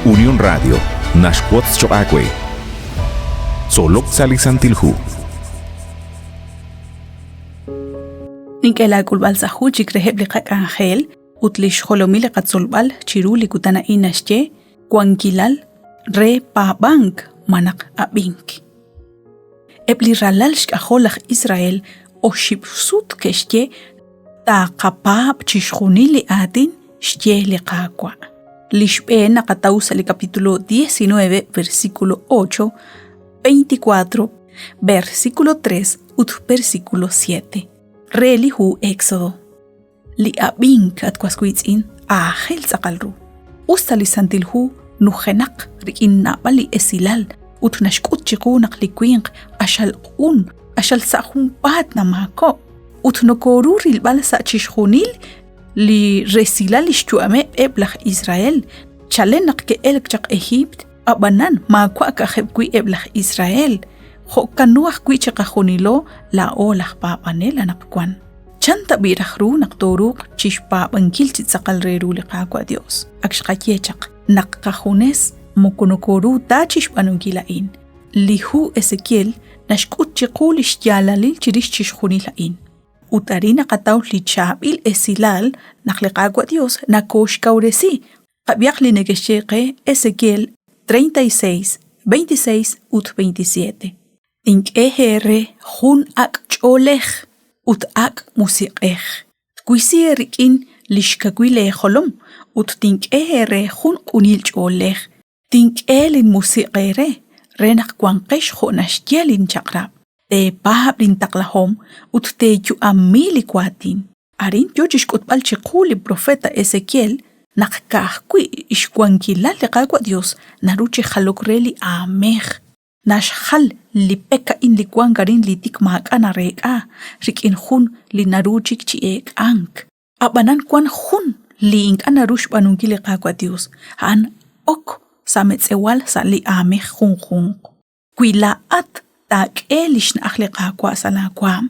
Unión Radio naxwotz choq' aawe. Tzolok sa' li Santil Hu. Nink'e laak'ulb'al sa' hu chik reheb' li qak'anjel ut li xjolomil li qatzolb'al chiru li kutan a'in naxye wankilal re paab'ank malaj ab'ink. Eb' li ralal xk'ajol laj Israel oxib' sut ke'xye taaqapaab' chixjunil li aatin xye li Qaawa'. Li xb'een naqataw sa' li capítulo 19, versículo 8, 24, versículo 3 ut versículo 7 re li hu Éxodo. Li ab'ink, at was wiitz'in, aajel tz'aqal ru. Us ta li Santil Hu nujenaq rik'in naab'al li esilal ut naxk'ut chiqu naq li winq q'axal q'un, q'axal sa' junpaat namaako', ut nokoru rilb'al sa' chixjunil li resilal li xyu'ameb' eb' laj Israel chalen naq ke'elk chaq Ejiipt, ab'anan maawa' ka'ajeb' wi' eb' laj Israel, jo'kano ajwi' chiqajunilo laa'o laj paab'anel anaqwan. Chan tab'i' raj ru naq tooruuq chixpaab'ankil chi tz'aqal re ru li Qaawa' Dios? Ak xqaye chaq naq qajunes moko nokoru ta chixb'aanunkil a'in. Li hu Ezequiel naxk'ut chiqu li xyaalalil chirix chixjunil a'in. Ut arin naqataw li chaab'il esilal naq li Qaawa' Dios nakooxkawresi. Qab'ihaq li neke'xye qe Ezequiel 36, 26 ut 27. Tink'e eere jun ak' ch'oolej ut ak' musiq'ej. Twisi eerik'in li xkawil eejolom ut tink'e eere jun q'unil ch'oolej. Tink'e linmusiq' eere re naq wanqex jo' naxye linchaq'rab'. Teepaab' lintaqlahom ut teeyu'ami li waatin. Arin yo chi xk'utb'al chiqu li profeta Ezequiel naq ka'ajwi' xwankilal li Qaawa' Yos naru chi jalok re li aamej. Naxjal li pek a'in li wank arin li tik maak'a' nareek'a rik'in jun li naru chik chi eek'ank. Ab'anan wank jun li ink'a' naru xb'aanunkil li Qaawa' Yos, a'an ok sa' metz'ewal sa' li aamej junjunq. Wi laa'at taak'e li xna'aj li Qaawa' sa' laawaanm,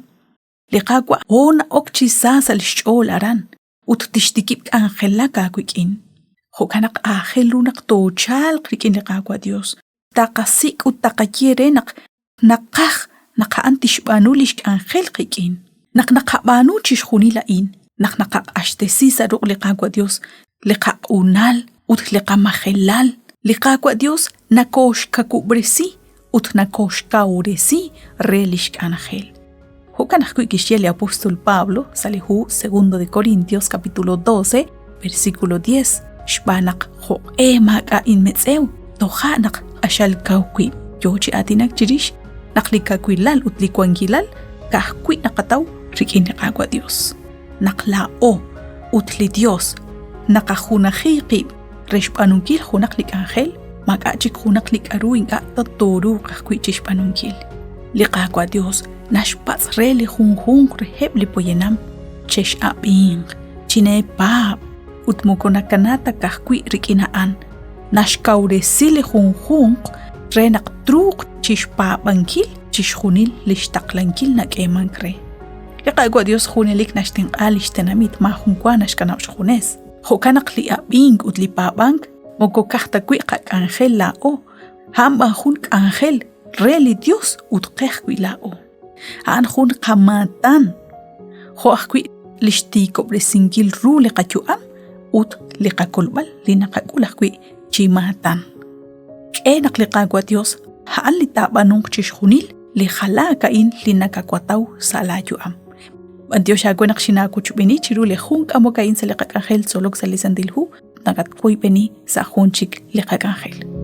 li Qaawa' ho na'ok chi sa sa' li xch'ool aran ut tixtikib' k'anjelak aawik'in. Jo'kan naq aajel ru naq toochalq rik'in li Qaawa' Yos, taqasik' ut taqaye re naq naqaj naq a'an tixb'aanu li xk'anjel qik'in. Naq naqab'aanu chixjunil a'in, naq naqaq'axtesi sa' ruq' li Qaawa' Dios li qaq'unal ut li qamajelal, li Qaawa' Dios nakooxkawub'resi ut nakooxkawresi re li xk'anjel. Jo'kan ajwi' kixye li apóstol Pablo sa' li hu Segundo de Corintios capítulo 12 versículo 10 xb'aan naq jo'q'e maak'a' inmetz'ew toja' naq q'axal kaw wib' yoo chi aatinak chirix naq li kawilal ut li wankilal ka'ajwi' naqataw rik'in li Qaawa' Dios. Naq laa'o ut li Dios naqajunaji qib' re xb'aanunkil junaq li k'anjel, maak'a' chik junaq li k'aru ink'a' ta tooruuq ajwi' chixb'aanunkil. Li Qaawa' Dios naxpatz' re li junjunq reheb' li poyanam, chex'ab'inq, chineepaab', ut moko nakana ta ka'ajwi' rik'in a'an, naxkawresi li junjunq re naq truuq chixpaab'ankil chixjunil li xtaqlankil nak'eemank re. Li Qaawa' Dios junelik naxtenq'a li xtenamit maajunwa naxkanab' xjunes. Jo'kan naq li ab'ink ut li paab'ank moko ka'aj ta wi' qak'anjel laa'o, a'an b'an jun k'anjel re li Dios ut qe ajwi' laa'o. A'an jun qamaatan, jo' ajwi' li xtiikob'resinkil ru li qayu'am ut li qakolb'al li naqak'ul ajwi' chi maatan. K'e naq li Qaawa' Dios a'an li taab'aanunq chixjunil li jalaak a'in li nakawataw sa' laayu'am. B'antiox aawe naq xinaawochb'eeni chiru li jun k'amok a'in sa' li qak'anjel tzolok sa' li Santil Hu, nakatwoyb'eni sa' jun chik li qak'anjel.